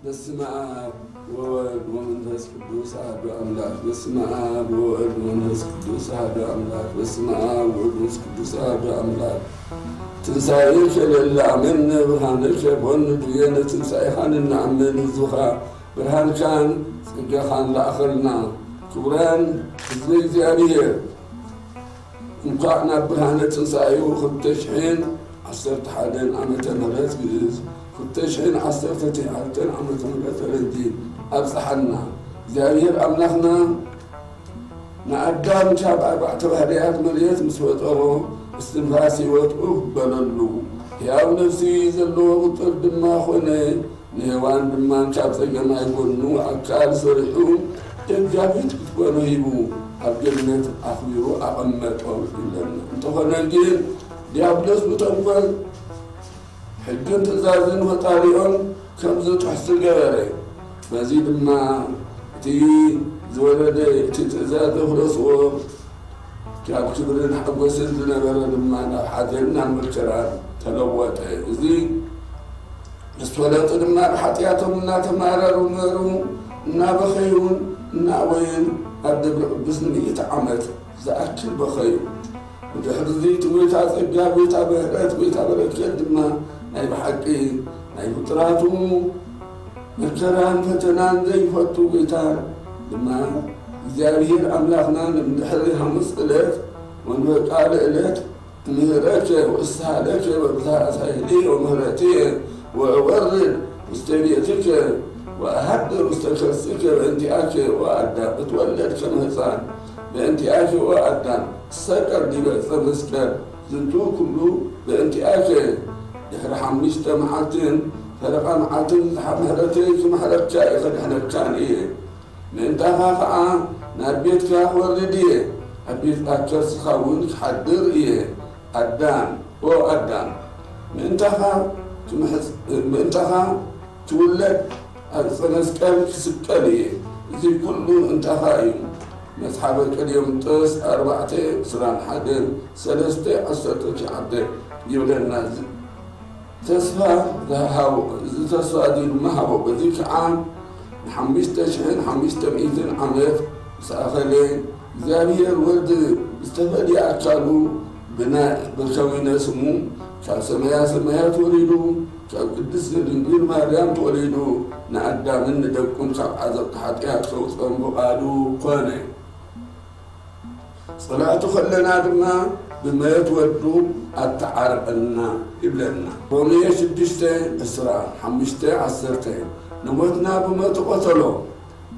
በስመ አብ ወወልድ ወመንፈስ ቅዱስ አሐዱ አምላክ። በስመ አብ ወወልድ ወመንፈስ ቅዱስ አሐዱ አምላክ። በስመ አብ ወወልድ ወመንፈስ ቅዱስ አሐዱ አምላክ። ትንሣኤከ ለእለ አመነ ብርሃነከ ኮነ። ድየነ ትንሣኤኻን እናኣመን ህዝብኻ ብርሃንካን ጸጋኻን ለኣኸልና። ክቡራን ህዝበ እግዚኣብሔር፣ እንኳዕ ናብ ብርሃነ ትንሳኤኡ ክልተ ሽሕን ዓሰርተ ሓደን ዓመተ ምህረት ግእዝ፣ ክልተ ሽሕን ዓሰርተ ትሽዓተን ዓመተ ምህረት ፈረንጂ ኣብጽሓና። እግዚኣብሔር ኣምላኽና ንኣዳም ካብ ኣርባዕተ ባህርያት መሬት ምስ ፈጠሮ፣ እስትንፋስ ህይወት ኡፍ በለሉ። ሕያው ነፍሲ ዘለዎ ፍጡር ድማ ኾነ። ንሄዋን ድማ ካብ ጸገማይ ጎኑ ኣካል ሰሪሑ ደጋፊት ክትኮኖ ሂቡ ኣብ ገነት ኣኽቢሩ ኣቐመጦ ይብለና። እንተኾነ ግን ዲያብሎስ ብተንኮል ሕግን ትእዛዝን ፈጣሪኦም ከም ዝጥሕሱ ገበረ። በዚ ድማ እቲ ዝወረደ እቲ ትእዛዝ ዘፍረስዎ ካብ ክብርን ሓጎስን ዝነበረ ድማ ናብ ሓዘን ናብ መከራ ተለወጠ። እዚ ምስ ፈለጡ ድማ ብሓጢኣቶም እናተማረሩ ነበሩ። እናበኸዩን እናኣወዩን ኣብ ደብረ ቅዱስ ንሚእቲ ዓመት ዝኣክል በኸዩ። ብድሕሪ እዚ እቲ ጎይታ ጸጋ፣ ጎይታ ምሕረት፣ ጎይታ በረከት ድማ ናይ ብሓቂ ናይ ፍጡራቱ መከራን ፈተናን ዘይፈቱ ጎይታ ድማ እግዚኣብሔር ኣምላኽና ንድሕሪ ሓሙስ ዕለት ወንበቃለ ዕለት ምህረከ ወእስሃለከ ወብዝሃ ሳህሊ ወምህረትየ ወእወርድ ውስተ ቤትከ ወእሃድር ውስተ ከርስከ በእንቲኣከ ወኣዳም እትወለድ ከም ህፃን በእንቲኣከ ወኣዳም እሰቀል ዲበ ዕፀ መስቀል ዝንቱ ኩሉ በእንቲኣከ። ድሕሪ ሓሙሽተ መዓልትን ፈረቓ መዓልትን ዝሓ-፣ ምሕረተይ ክምሕረካ እየ፣ ከድሕነካን እየ። ምእንታኻ ኸዓ ናብ ቤትካ ክወርድ እየ፣ ኣብ ቤት ኣብ ከርስኻ እውን ክሓድር እየ። ኣዳም፣ ኦ ኣዳም፣ ምእንታኻ ክምሕጽ-፣ ምእንታኻ ትውለድ ኣብ ዕፀ መስቀል ክስቀል እየ። እዚ ኩሉ ምእንታኻ እዩ። መጽሓፈ ቀሌምንጦስ ኣርባዕተ ዕስራን ሓደን ሰለስተ ዓሰርተ ትሽዓተ ይብለና። ዝ-፣ ተስፋ ዝሃቦ፣ እዚ ተስፋ እዚ ድማ ሃቦ። በዚ ከዓ ንሓሙሽተ ሽሕን ሓሙሽተ ሚእትን ዓመት ምስ ኣኸለ፣ እግዚኣብሔር ወልድ ዝተፈልየ ኣካሉ ብና-፣ ብከዊነ ስሙ ካብ ሰማያ ሰማያት ወሪዱ፣ ካብ ቅድስት ድንግል ማርያም ተወሊዱ፣ ንኣዳምን ንደቁን ካብ ዓዘቕቲ ሓጢኣት ከውፅኦም ፍቓዱ ኮነ። ጸላእቱ ከለና ድማ ብመየት ወዱ ኣተዓረቐና ይብለና። ሮሜ ሽዱሽተ ዕስራ፣ ሓሙሽተ ዓሰርተ፣ ንሞትና ብሞቱ ቀተሎ።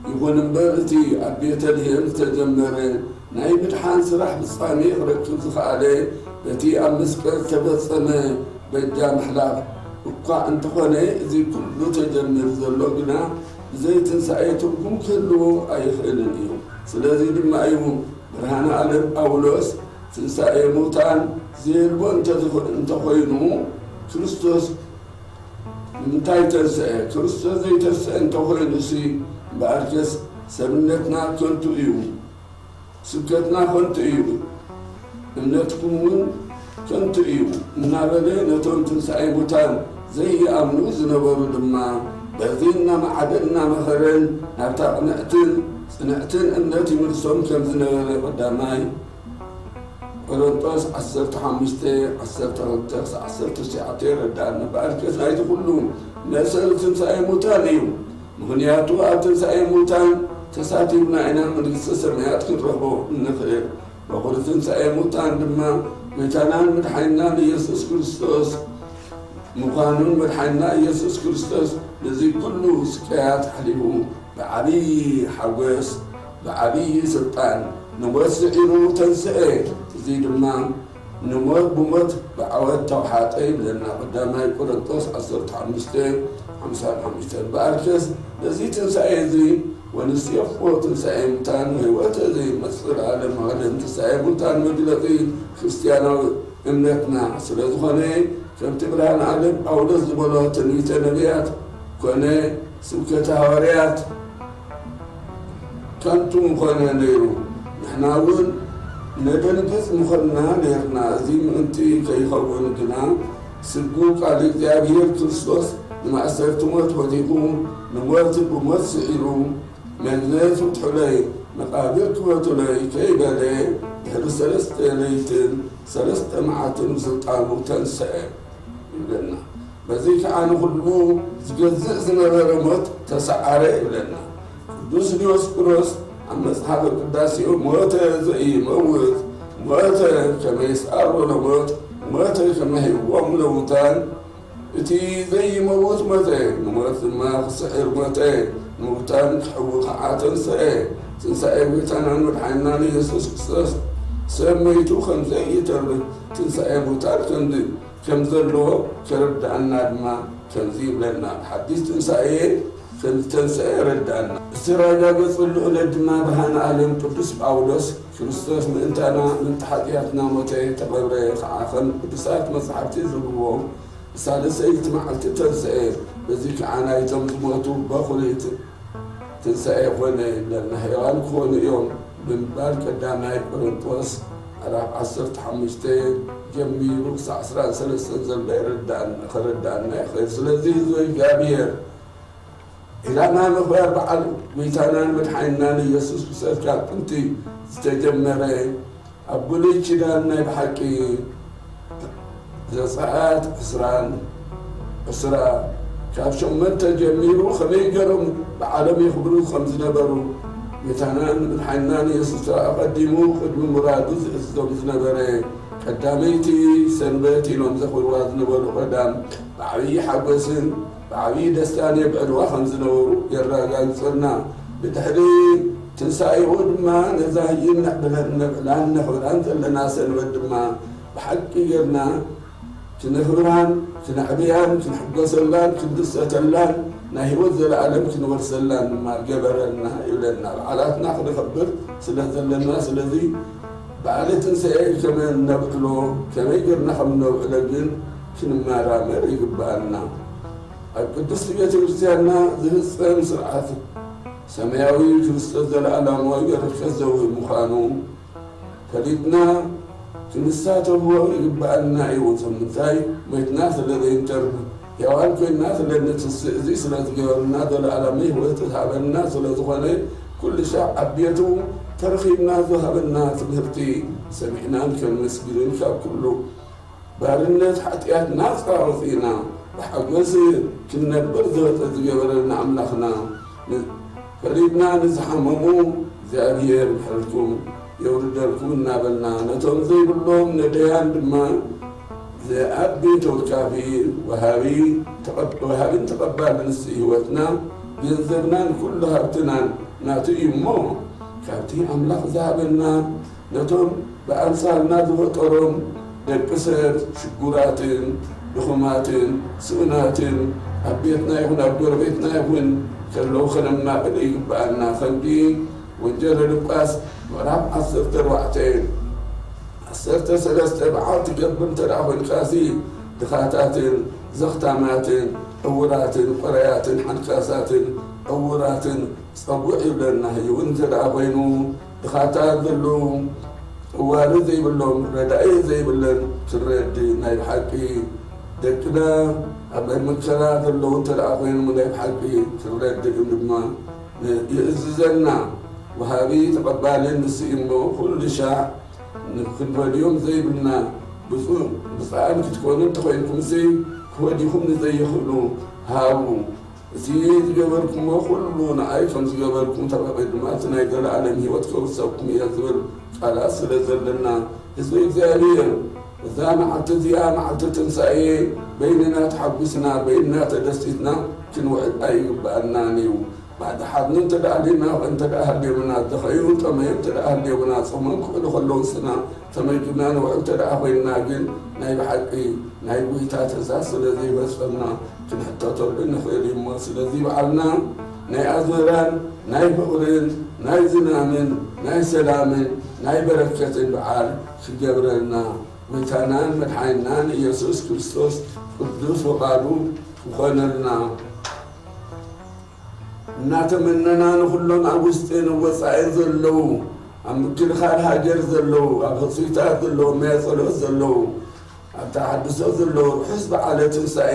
ይኹን እምበር፣ እቲ ኣብ ቤተልሔም ዝተጀመረ ናይ ምድሓን ስራሕ ፍጻሜ ክረክብ ዝኸኣለ በቲ ኣብ መስቀል ዝተፈጸመ በጃ ምሕላፍ እኳ እንተኾነ፣ እዚ ኩሉ ተጀምር ዘሎ ግና ብዘይ ትንሳኤ ትርጉም ክህልዎ ኣይኽእልን እዩ። ስለዚ ድማ እዩ ብርሃነ ዓለም ጳውሎስ ትንሳኤ ሙታን ዘየልቦ እንተዝኾ-፣ እንተኾይኑ ክርስቶስ ንምንታይ ተንስአ? ክርስቶስ ዘይተንስአ እንተኾይኑሲ እምበኣርከስ ሰብነትና ከንቱ እዩ፣ ስብከትና ከንቱ እዩ፣ እምነትኩም እውን ከንቱ እዩ እናበለ ነቶም ትንሳኤ ሙታን ዘይኣምኑ ዝነበሩ ድማ በዚ እናመዓደ እናመኸረን ናብታ ቅንዕትን ጽንዕትን እምነት ይምልሶም ከም ዝነበረ ቀዳማይ ቆሮንጦስ ዓሰርተ ሓሙሽተ፣ ዓሰርተ ክልተ ክሳብ ዓሰርተ ትሽዓተ የረድኣና። እምበኣርከስ ናይቲ ኩሉ መሰል ትንሳኤ ሙታን እዩ። ምኽንያቱ ኣብ ትንሳኤ ሙታን ተሳቲፍና ኢና መንግስተ ሰማያት ክንረኽቦ እንኽእል። በኹሪ ትንሳኤ ሙታን ድማ ጎይታናን መድሓኒናን ኢየሱስ ክርስቶስ ምዃኑን መድሓኒና ኢየሱስ ክርስቶስ ነዚ ኩሉ ስቃያት ሓሊፉ ብዓብዪ ሓጎስ ብዓብዪ ስልጣን ንሞት ስዒሩ ተንስአ። እዚ ድማ ንሞት ብሞት ብዓወት ተውሓጠ ይብለና ቀዳማይ ቆሮንጦስ ዓሰርተ ሓሙሽተ፣ ሓምሳን ሓሙሽተን። እምበኣርከስ ነዚ ትንሳኤ እዚ ወንሴፎ ትንሳኤ ሙታን ወሕይወተ ዘይመጽእ ለዓለማዊ ዓለም ትንሳኤ ሙታን መግለጺ ክርስትያናዊ እምነትና ስለ ዝኾነ፣ ከምቲ ብርሃነ ዓለም ጳውሎስ ዝበሎ ትንቢተ ነቢያት ኮነ ስብከተ ሃዋርያት ከንቱ ምኾነ ነይሩ። ንሕና እውን ነደንግጽ ምኾንና ነይርና። እዚ ምእንቲ ከይኸውን ግና ስግው ቃል እግዚኣብሔር ክርስቶስ ንማእሰርቲ ሞት ወዲቑ፣ ንሞት ብሞት ስዒሩ፣ መግነዝ ፍትሑለይ፣ መቓብር ክፈቱለይ ከይበለ፣ ድሕሪ ሰለስተ ለይትን ሰለስተ መዓልትን ብስልጣኑ ተንስአ ይብለና። በዚ ከዓ ንኹሉ ዝገዝእ ዝነበረ ሞት ተሰዓረ ይብለና። ቅዱስ ዲዮስቆሮስ ኣብ መጽሓፈ ቅዳሴኡ ሞተ ዘይመውት ሞተ ከመ ይስዓሮ ለሞት ሞተ ከመ ህይዎም ለሙታን፣ እቲ ዘይመውት ሞተ፣ ንሞት ድማ ክስዕር ሞተ፣ ንሙታን ክሕዊ ከዓ ተንስአ። ትንሳኤ ጐይታናን መድሓኒናን ኢየሱስ ክርስቶስ ሰብ መይቱ ከም ዘይተርፍ ትንሳኤ ሙታን ከም ከም ዘሎ ከረድኣና ድማ ከምዚ ይብለና። ሓዲስ ትንሳኤ ከም ዝተንስአ የረድኣና። ዝተረጋገጸሉ ዕለት ድማ ብርሃነ ዓለም ቅዱስ ጳውሎስ ክርስቶስ ምእንታና ምእንቲ ሓጢኣትና ሞተ፣ ተቐብረ፣ ከዓ ከም ቅዱሳት መጻሕፍቲ ዝብልዎ ብሳልሰይቲ መዓልቲ ተንስአ። በዚ ከዓ ናይቶም ዝሞቱ በኹሪ ትንሳኤ ኮነ ይብለና። ሕያዋን ክኾኑ እዮም ብምባል ቀዳማይ ቆሮንጦስ ምዕራፍ ዓሰርተ ሓሙሽተ ጀሚሩ ክሳዕ ዕስራን ሰለስተን ዘሎ የረድኣና፣ ከረድኣና ይኽእል። ስለዚ ህዝቢ እግዚኣብሔር ዕላማ ምኽባር በዓል ጐይታናን መድሓኒናን ኢየሱስ ክርስቶስ ካብ ጥንቲ ዝተጀመረ ኣብ ብሉይ ኪዳን ናይ ብሓቂ ዘጸኣት ዕስራን ዕስራ ካብ ሸሞንተ ጀሚሩ ከመይ ገይሮም በዓሎም የኽብሩ ከም ዝነበሩ ጌታናን መድሓኒናን ኢየሱስ ኣቐዲሙ ቅድሚ ምራዱ ዝእዝዞም ዝነበረ ቀዳመይቲ ሰንበት ኢሎም ዘኽብርዋ ዝነበሩ ቀዳም ብዓብዪ ሓጎስን ብዓብዪ ደስታን የብዕልዋ ከም ዝነበሩ የረጋግጸልና። ብድሕሪ ትንሳኤኡ ድማ ነዛ ህይን ነዕብለን ነብዕላን ነኽብራን ዘለና ሰንበት ድማ ብሓቂ ጌርና ክነኽብራን፣ ክነዕብያን፣ ክንሕጎሰላን፣ ክንድሰተላን፣ ናይ ህይወት ዘለኣለም ክንወርሰላን ድማ ገበረልና ይብለና። በዓላትና ክነኽብር ስለ ዘለና፣ ስለዚ በዓለ ትንሳኤ ከመይ ነብዕሎ፣ ከመይ ጌርና ከም ነብዕሎ ግን ክንመራመር ይግብኣና። ኣብ ቅድስቲ ቤተ ክርስቲያንና ዝፍጸም ስርዓት ሰማያዊ ክርስቶስ ዘለኣለማዊ በረከት ዘውህብ ምዃኑ ፈሊጥና ክንሳተፎ ይግብኣና እዩ። ስለምንታይ ሞይትና ስለ ዘይንተርፍ፣ ሕያዋን ኮይንና ስለ ንትንስእ፣ እዚ ስለ ዝገበረና ዘለኣለማዊ ህይወት ዝሃበና ስለ ዝኾነ፣ ኩሉ ሻዕ ኣብ ቤቱ ተረኺብና ዝሃበና ትምህርቲ ሰሚዕናን ከነመስግንን ካብ ኩሉ ባርነት ሓጢኣት ናጻ ወጺእና ብሓጎስ ክንነብር ዝወጠ ዝገበረና ኣምላኽና ን-፣ ፈሪድና ንዝሓመሙ እግዚኣብሔር ምሕረትኩም የውርደልኩም እናበልና ነቶም ዘይብሎም ነደያን ድማ ዝኣቢ ተወካፊ ወሃቢ ተቐብ-፣ ወሃብን ተቐባልን ንሱ ህይወትና ገንዘብናን ኩሉ ሃብትናን ናቱ እዩ እሞ ካብቲ ኣምላኽ ዝሃበና ነቶም ብኣምሳልና ዝፈጠሮም ደቂ ሰብ ሽጉራትን ድኹማትን ስኡናትን ኣብ ቤትና ይኹን ኣብ ጎረቤትና ይኹን ከለዉ ከነማቕል ይግብኣና። ከምቲ ወንጌለ ሉቃስ ምዕራፍ ዓሰርተ ኣርባዕተ ዓሰርተ ሰለስተ በዓል ትገብር እንተ ደኣ ኾይንካሲ ድኻታትን ዘኽታማትን ዕውራትን ቆረያትን ሓንካሳትን ዕውራትን ጸውዕ ይብለና። ህይወት እንተ ደኣ ኮይኑ ድኻታት ዘለዉ ጠዋሪ ዘይብሎም ረዳኢ ዘይብለን ክንረድእ ናይ ብሓቂ ደቅና ኣብ መከራ ዘለዉ እንተ ደኣ ኮይኖም ናይ ብሓቂ ክንረድእ ድማ ይእዝዘና። ወሃቢ ተቐባሊ ንሱ እዩ እሞ ኩሉ ሻዕ ንክንፈልዮም ዘይብልና ብፁዕ ብፁዓን ክትኮኑ እንተኾይንኩምሲ ክወዲኹም ንዘይኽእሉ ሃቡ። እቲ ዝገበርኩሞ ኩሉ ንዓይ ከም ዝገበርኩም ተባባዕ ድማ እቲ ናይ ዘለኣለም ህይወት ከውርሰኩም እየ ዝብል ቃላት ስለ ዘለና ህዝቢ እግዚኣብሔር እዛ መዓልቲ እዚኣ መዓልቲ ትንሳኤ በይንና ተሓጒስና በይንና ተደሲትና ክንውዕል ኣይግብኣናን እዩ። ባዕዲ ሓድኑ እንተ ደኣ ኣሊና እንተ ደኣ ሃልዮምና ዝኸዩ ጠመዩ እንተ ደኣ ሃልዮምና ጾሞም ክውዕሉ ከለዉ ንስና ተመጊብና ንውዕል እንተ ደኣ ኮይንና ግን ናይ ብሓቂ ናይ ጐይታ ትእዛዝ ስለ ዘይፈጸምና ክንሕተተሉ ንኽእል እዩ እሞ ስለዚ በዓልና ናይ ኣዝመራን ናይ ፍቕርን ናይ ዝናምን ናይ ሰላምን ናይ በረከትን በዓል ክገብረልና ጐይታናን መድሓኒናን ኢየሱስ ክርስቶስ ቅዱስ ፍቓዱ ክኾነልና። እናተመነና ንኹሎም ኣብ ውሽጥን ወጻኢን ዘለዉ ኣብ ምክልኻል ሃገር ዘለዉ ኣብ ሆስፒታል ዘለዉ ኣብ ማይ ጸሎት ዘለዉ ኣብ ተሓድሶ ዘሎ ርሑስ በዓለ ትንሳኤ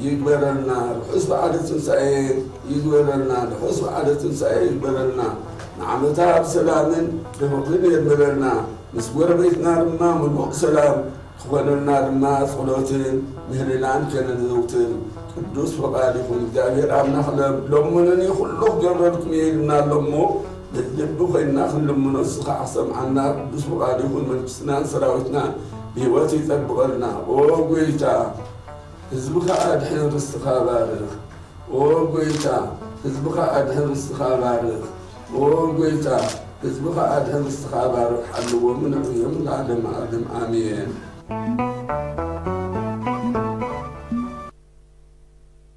ይግበረልና፣ ርሑስ በዓለ ትንሳኤ ይግበረልና፣ ርሑስ በዓለ ትንሳኤ ይግበረልና። ንዓመታ ብሰላምን ብፍቕርን የንብረልና። ምስ ጎረቤትና ድማ ምሉእ ሰላም ክኾነልና ድማ ጸሎትን ምህልላን ከነዘውትር ቅዱስ ፈቓድ ይኹን። እግዚኣብሔር ኣምላኽ ለ-፣ ለምኑኒ ኩሉ ክገብረልኩም እየ ኢሉና ኣሎ እሞ፣ ልቢ ኮይንና ክንልምኖ ንሱ ከዓ ክሰምዓና ቅዱስ ፈቓድ ይኹን። መንግስትናን ሰራዊትናን ብህይወት ይጠብቐልና። ኦ ጎይታ፣ ህዝብኻ ኣድሕን፣ ርስትኻ ባርኽ። ኦ ጎይታ፣ ህዝብኻ ኣድሕን፣ ርስትኻ ባርኽ። ኦ ጎይታ፣ ህዝብኻ ኣድሕን፣ ርስትኻ ባርኽ። ሓልዎም ንዕዮም ለዓለመ ዓለም። ኣሜን።